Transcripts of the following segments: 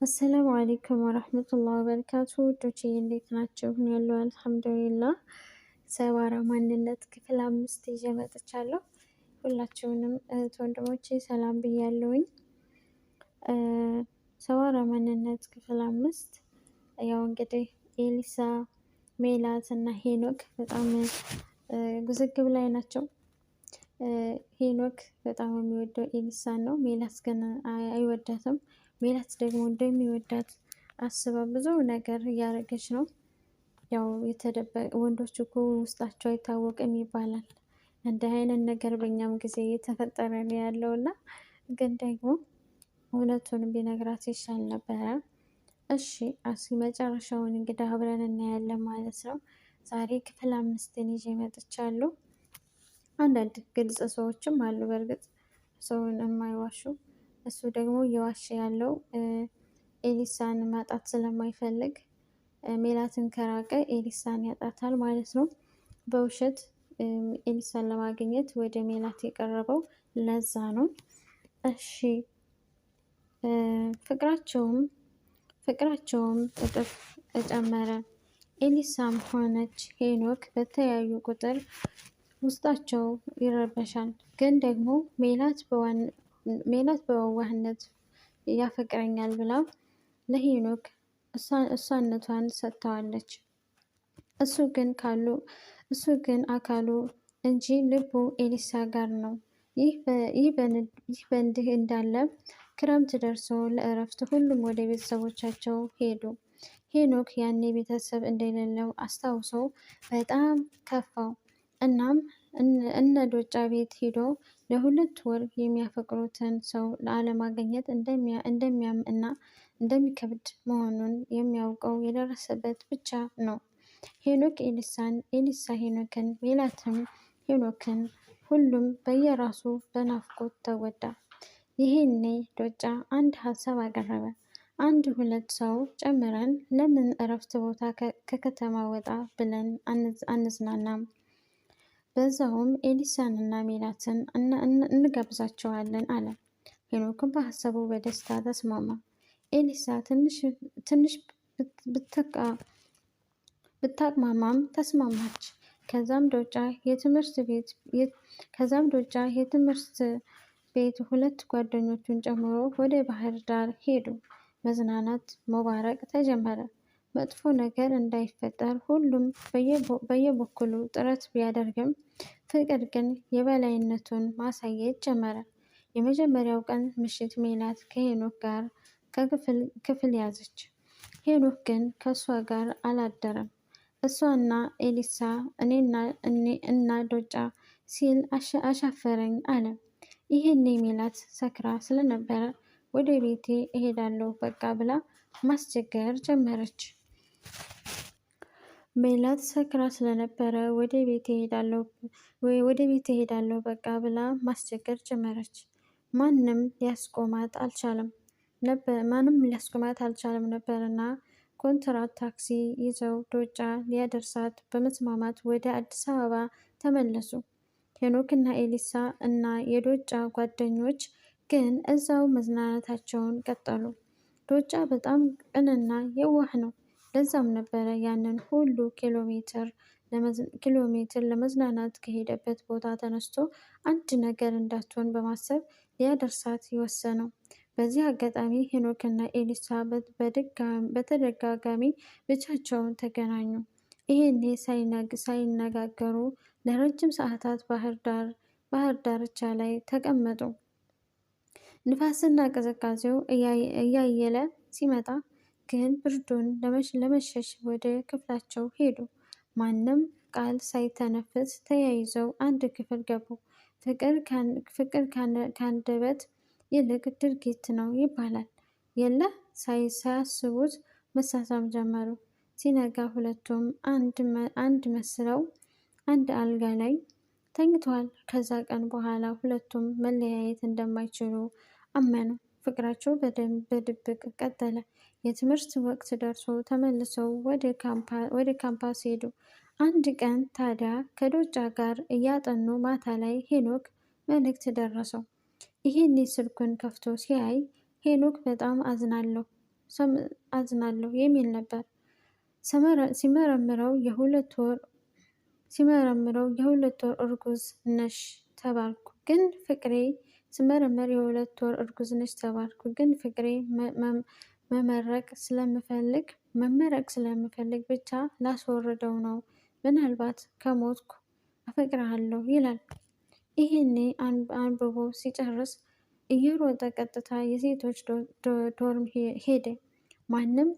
السلام عليكم ورحمة الله وبركاته። ውዶቼ እንዴት ናቸው? ያለው አልሐምዱሊላህ። ሰባራ ማንነት ክፍል 5 ይዤ መጥቻለሁ። ሁላችሁንም እህት ወንድሞቼ ሰላም ብያለሁኝ። ሰባራ ማንነት ክፍል 5 ያው እንግዲህ ኤሊሳ፣ ሜላት እና ሄኖክ በጣም ውዝግብ ላይ ናቸው። ሄኖክ በጣም የሚወደው ኤሊሳን ነው። ሜላት ግን አይወዳትም። ሜላት ደግሞ እንደሚወዳት አስባ ብዙ ነገር እያደረገች ነው። ያው የተደበቀ ወንዶች እኮ ውስጣቸው አይታወቅም ይባላል። እንዲህ አይነት ነገር በእኛም ጊዜ እየተፈጠረ ነው ያለው እና ግን ደግሞ እውነቱን ቢነግራት ይሻል ነበረ። እሺ አሲ መጨረሻውን እንግዲህ አብረን እናያለን ማለት ነው። ዛሬ ክፍል 5ን ይዤ መጥቻለሁ። አንዳንድ ግልጽ ሰዎችም አሉ፣ በእርግጥ ሰውን የማይዋሹ። እሱ ደግሞ እየዋሸ ያለው ኤሊሳን ማጣት ስለማይፈልግ ሜላትን ከራቀ ኤሊሳን ያጣታል ማለት ነው። በውሸት ኤሊሳን ለማግኘት ወደ ሜላት የቀረበው ለዛ ነው። እሺ ፍቅራቸውም ፍቅራቸውም እጥፍ ጨመረ። ኤሊሳም ሆነች ሄኖክ በተያዩ ቁጥር ውስጣቸው ይረበሻል። ግን ደግሞ ሜላት በዋህነት ያፈቅረኛል ብላ ለሄኖክ እሷነቷን ሰጥተዋለች። እሱ ግን ካሉ እሱ ግን አካሉ እንጂ ልቡ ኤሊሳ ጋር ነው። ይህ በእንዲህ እንዳለ ክረምት ደርሶ ለእረፍት ሁሉም ወደ ቤተሰቦቻቸው ሄዱ። ሄኖክ ያኔ ቤተሰብ እንደሌለው አስታውሶ በጣም ከፋው። እናም እነ ዶጫ ቤት ሄዶ ለ2 ወር የሚያፈቅሩትን ሰው ላለማግኘት እንደሚያም እና እንደሚከብድ መሆኑን የሚያውቀው የደረሰበት ብቻ ነው። ሄኖክ ኤሊሳን፣ ኤሊሳ ሄኖክን፣ ሜላትም ሄኖክን፣ ሁሉም በየራሱ በናፍቆት ተጎዳ። ይሄኔ ዶጫ አንድ ሀሳብ አቀረበ። አንድ ሁለት ሰው ጨምረን ለምን እረፍት ቦታ ከከተማ ወጣ ብለን አንዝናናም? በዛውም ኤሊሳንና ሜላትን እንጋብዛቸዋለን አለ። ሄኖክም በሀሳቡ በደስታ ተስማማ። ኤሊሳ ትንሽ ብታቅማማም ተስማማች። ከዛም ዶጫ የትምህርት ቤት ሁለት ጓደኞቹን ጨምሮ ወደ ባህር ዳር ሄዱ። መዝናናት መባረቅ ተጀመረ። መጥፎ ነገር እንዳይፈጠር ሁሉም በየበኩሉ ጥረት ቢያደርግም ፍቅር ግን የበላይነቱን ማሳየት ጀመረ። የመጀመሪያው ቀን ምሽት ሜላት ከሄኖክ ጋር ክፍል ያዘች። ሄኖክ ግን ከእሷ ጋር አላደረም። እሷና ኤሊሳ እኔና እና ዶጫ ሲል አሻፈረኝ አለ። ይህኔ ሜላት ሰክራ ስለነበረ ወደ ቤቴ እሄዳለሁ በቃ ብላ ማስቸገር ጀመረች። ሜላት ሰክራ ስለነበረ ወደ ቤቴ እሄዳለሁ በቃ ብላ ማስቸገር ጀመረች። ማንም ሊያስቆማት አልቻለም ማንም ሊያስቆማት አልቻለም ነበርና ኮንትራት ታክሲ ይዘው ዶጫ ሊያደርሳት በመስማማት ወደ አዲስ አበባ ተመለሱ። ሄኖክ እና ኤሊሳ እና የዶጫ ጓደኞች ግን እዛው መዝናናታቸውን ቀጠሉ። ዶጫ በጣም ቅንና የዋህ ነው። ለዛም ነበረ ያንን ሁሉ ኪሎ ሜትር ለመዝናናት ከሄደበት ቦታ ተነስቶ አንድ ነገር እንዳትሆን በማሰብ ሊያደርሳት የወሰነው። በዚህ አጋጣሚ ሄኖክና ኤሊሳ በተደጋጋሚ ብቻቸውን ተገናኙ። ይሄኔ ሳይነጋገሩ ለረጅም ሰዓታት ባህር ዳርቻ ላይ ተቀመጡ። ንፋስና ቅዝቃዜው እያየለ ሲመጣ ግን ብርዱን ለመሸሽ ወደ ክፍላቸው ሄዱ። ማንም ቃል ሳይተነፍስ ተያይዘው አንድ ክፍል ገቡ። ፍቅር ከአንደበት ይልቅ ድርጊት ነው ይባላል የለ? ሳያስቡት መሳሳም ጀመሩ። ሲነጋ ሁለቱም አንድ መስለው አንድ አልጋ ላይ ተኝተዋል። ከዛ ቀን በኋላ ሁለቱም መለያየት እንደማይችሉ አመኑ። ፍቅራቸው በደንብ በድብቅ ቀጠለ። የትምህርት ወቅት ደርሶ ተመልሰው ወደ ካምፓስ ሄዱ። አንድ ቀን ታዲያ ከዶጫ ጋር እያጠኑ ማታ ላይ ሄኖክ መልእክት ደረሰው። ይህኔ ስልኩን ከፍቶ ሲያይ ሄኖክ በጣም አዝናለሁ፣ አዝናለሁ የሚል ነበር። ሲመረምረው የሁለት ወር ሲመረምረው የሁለት ወር እርጉዝ ነሽ ተባልኩ። ግን ፍቅሬ ስመረመር የሁለት ወር እርጉዝ ነሽ ተባልኩ። ግን ፍቅሬ መመረቅ ስለምፈልግ መመረቅ ስለምፈልግ ብቻ ላስወርደው ነው። ምናልባት ከሞትኩ አፈቅርሃለሁ ይላል። ይህኔ አንብቦ ሲጨርስ እየሮጠ ቀጥታ የሴቶች dorm ሄደ። ማንም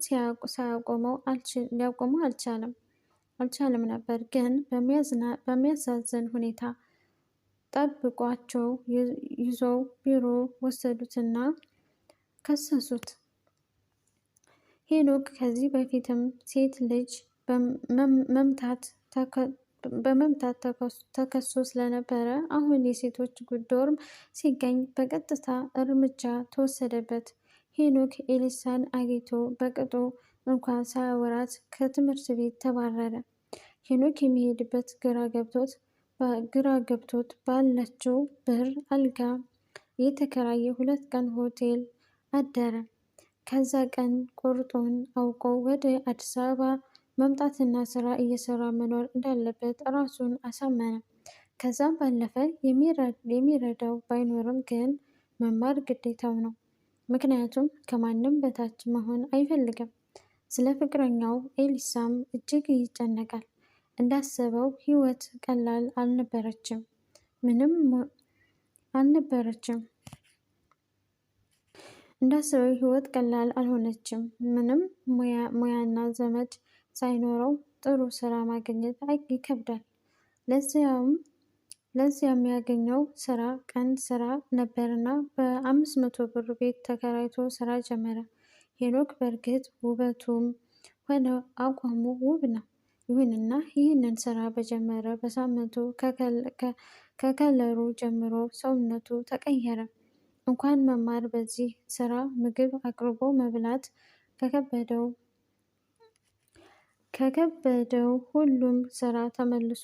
ሳያቆመው ሊያቆመው አልቻለም ነበር። ግን በሚያሳዝን ሁኔታ ጠብቋቸው ይዘው ቢሮ ወሰዱትና ከሰሱት። ሄኖክ ከዚህ በፊትም ሴት ልጅ በመምታት ተከሶ ስለነበረ አሁን የሴቶች dorm ሲገኝ በቀጥታ እርምጃ ተወሰደበት። ሄኖክ ኤሊሳን አግኝቶ በቅጡ እንኳን ሳያወራት ከትምህርት ቤት ተባረረ። ሄኖክ የሚሄድበት ግራ ገብቶት ባለችው ብር አልጋ የተከራየ 2 ቀን ሆቴል አደረ። ከዛ ቀን ቁርጡን አውቆ ወደ አዲስ አበባ መምጣትና ስራ እየሰራ መኖር እንዳለበት ራሱን አሳመነ። ከዛም ባለፈ የሚረዳው ባይኖርም ግን መማር ግዴታው ነው። ምክንያቱም ከማንም በታች መሆን አይፈልግም። ስለ ፍቅረኛው ኤሊሳም እጅግ ይጨነቃል። እንዳሰበው ህይወት ቀላል አልነበረችም። ምንም አልነበረችም። እንዳሰበው ህይወት ቀላል አልሆነችም። ምንም ሙያና ዘመድ ሳይኖረው ጥሩ ስራ ማግኘት ይከብዳል። ለዚያ የሚያገኘው ስራ ቀን ስራ ነበርና በ500 ብር ቤት ተከራይቶ ስራ ጀመረ። ሄኖክ በእርግጥ ውበቱም ሆነ አቋሙ ውብ ነው። ይሁንና ይህንን ስራ በጀመረ በሳምንቱ ከከለሩ ጀምሮ ሰውነቱ ተቀየረ። እንኳን መማር በዚህ ስራ ምግብ አቅርቦ መብላት ከከበደው ሁሉም ስራ ተመልሶ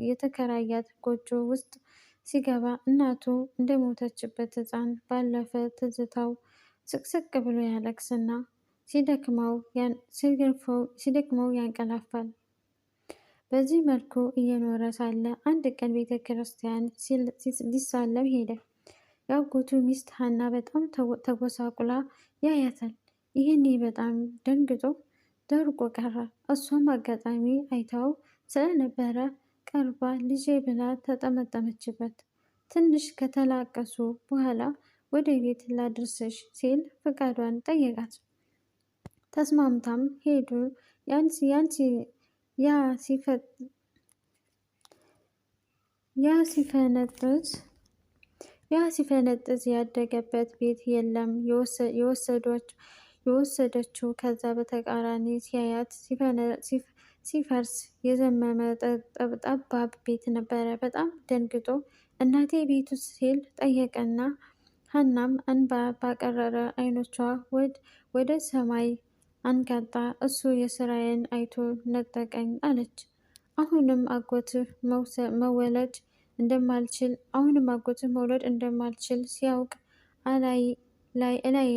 የተከራያት ጎጆ ውስጥ ሲገባ እናቱ እንደሞተችበት ሕፃን ባለፈ ትዝታው ስቅስቅ ብሎ ያለቅስና ሲደክመው ያንቀላፋል። በዚህ መልኩ እየኖረ ሳለ አንድ ቀን ቤተ ክርስቲያን ሊሳለም ሄደ። የአጎቱ ሚስት ሀና በጣም ተጎሳቁላ ያያታል። ይህኔ በጣም ደንግጦ ደርቆ ቀረ። እሷም አጋጣሚ አይታው ስለነበረ ቀርባ ልጄ ብላ ተጠመጠመችበት። ትንሽ ከተላቀሱ በኋላ ወደ ቤት ላድርስሽ ሲል ፈቃዷን ጠየቃት። ተስማምታም ሄዱ። ያ ሲፈነጥዝ ያ ሲፈነጥዝ ያደገበት ቤት የለም የወሰደችው። ከዛ በተቃራኒ ሲያያት ሲፈርስ የዘመመ ጠባብ ቤት ነበረ። በጣም ደንግጦ እናቴ ቤቱ ሲል ጠየቀና ሀናም እንባ ባቀረረ አይኖቿ ወደ ሰማይ አንጋጣ እሱ የስራዬን አይቶ ነጠቀኝ አለች። አሁንም አጎትህ መወለድ እንደማልችል አሁንም አጎትህ መውለድ እንደማልችል ሲያውቅ እላይ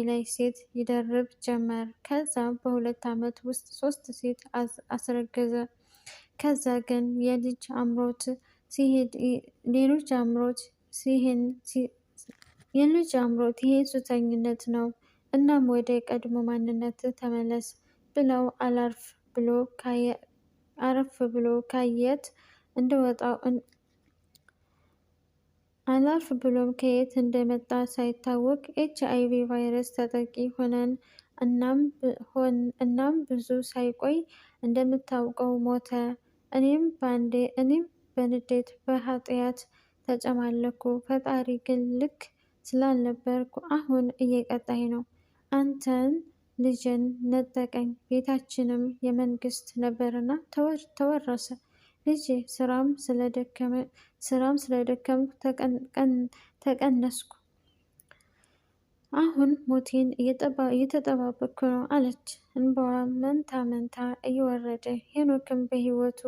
ላይ ሴት ይደርብ ጀመር። ከዛ በ2 ዓመት ውስጥ ሶስት ሴት አስረገዘ። ከዛ ግን የልጅ አምሮት ሲሄድ ሌሎች አምሮት ሲህን የልጅ አምሮት ይሄ ሱሰኝነት ነው። እናም ወደ ቀድሞ ማንነት ተመለስ ብለው አረፍ ብሎ ካየት እንደወጣው አላርፍ ብሎም ከየት እንደመጣ ሳይታወቅ ኤች አይቪ ቫይረስ ተጠቂ ሆነን እናም ብዙ ሳይቆይ እንደምታውቀው ሞተ። እኔም በንዴት በኃጢአት ተጨማለኩ። ፈጣሪ ግን ልክ ስላልነበርኩ አሁን እየቀጣኝ ነው። አንተን ልጅን ነጠቀኝ። ቤታችንም የመንግስት ነበርና ተወረሰ። ልጄ ስራም ስለደከምኩ ተቀነስኩ። አሁን ሞቴን እየተጠባበቅኩ ነው አለች። እንባዋ መንታ መንታ እየወረደ። ሄኖክም በህይወቱ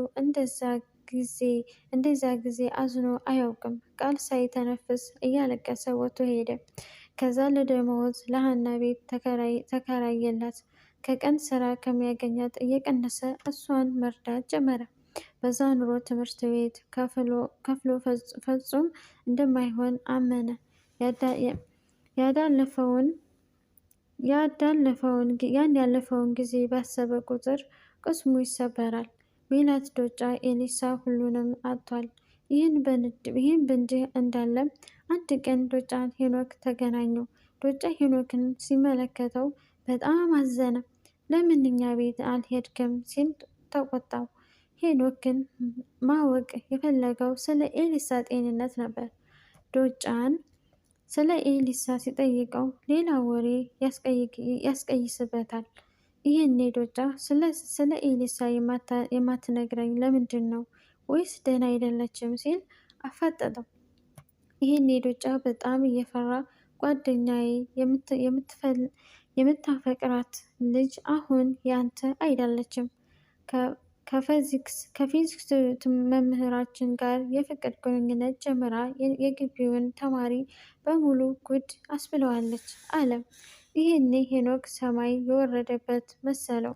እንደዛ ጊዜ አዝኖ አያውቅም። ቃል ሳይተነፍስ እያለቀሰ ወጥቶ ሄደ። ከዛ ለደመወዝ ለሀና ቤት ተከራየላት። ከቀን ስራ ከሚያገኛት እየቀነሰ እሷን መርዳት ጀመረ። በዛ ኑሮ ትምህርት ቤት ከፍሎ ፈጹም እንደማይሆን አመነ። ያዳለፈውን ያን ያለፈውን ጊዜ ባሰበ ቁጥር ቅስሙ ይሰበራል። ሜላት፣ ዶጫ፣ ኤሊሳ ሁሉንም አጥቷል። ይህን በእንዲህ እንዳለ አንድ ቀን ዶጫ ሄኖክ ተገናኙ። ዶጫ ሄኖክን ሲመለከተው በጣም አዘነ። ለምን እኛ ቤት አልሄድክም ሲል ተቆጣው። ሄኖክ ግን ማወቅ የፈለገው ስለ ኤሊሳ ጤንነት ነበር። ዶጫን ስለ ኤሊሳ ሲጠይቀው ሌላ ወሬ ያስቀይስበታል። ይህኔ ዶጫ ስለ ኤሊሳ የማትነግረኝ ለምንድን ነው? ወይስ ደህና አይደለችም ሲል አፋጠጠው። ይህኔ ዶጫ በጣም እየፈራ ጓደኛዬ የምታፈቅራት ልጅ አሁን ያንተ አይደለችም ከፊዚክስ መምህራችን ጋር የፍቅር ግንኙነት ጀምራ የግቢውን ተማሪ በሙሉ ጉድ አስብለዋለች አለ። ይህኔ ሄኖክ ሰማይ የወረደበት መሰለው።